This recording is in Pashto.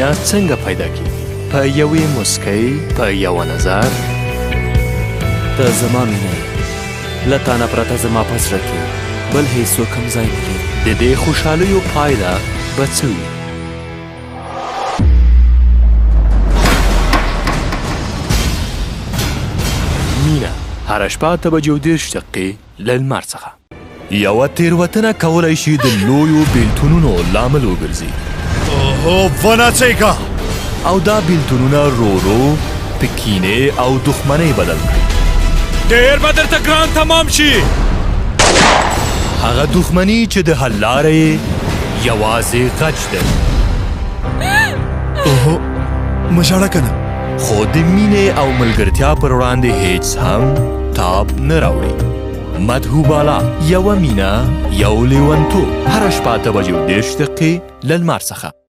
مینه څنګه پیدا کیږي؟ په یوې موسکۍ، په یوه نظر. ته زما مینه یې، له تا نه پرته زما په زړه کې بل هیڅوک هم ځای نه لري. د دې خوشحالیو پایله به څه وي؟ مینه، هره شپه 8:30 له لمر څخه. یوه تېروتنه کولای شي د لویو بیلتونونو لامل وګرځي. اوهو، وناڅېږه! او دا بیلتونونه رو رو په کینې او دښمنۍ بدل کړي. ډېر به درته ګران تمام شي. هغه دښمني چې د حل لاره یې یوازې غچ دی. اوهو، مه ژاړه که نه. خو د مینې او ملګرتیا پر وړاندې هیڅ هم تاب نه راوړي. مدهوبالا، یوه مینه یو لیونتوب، هره شپه 8:30 له لمر څخه.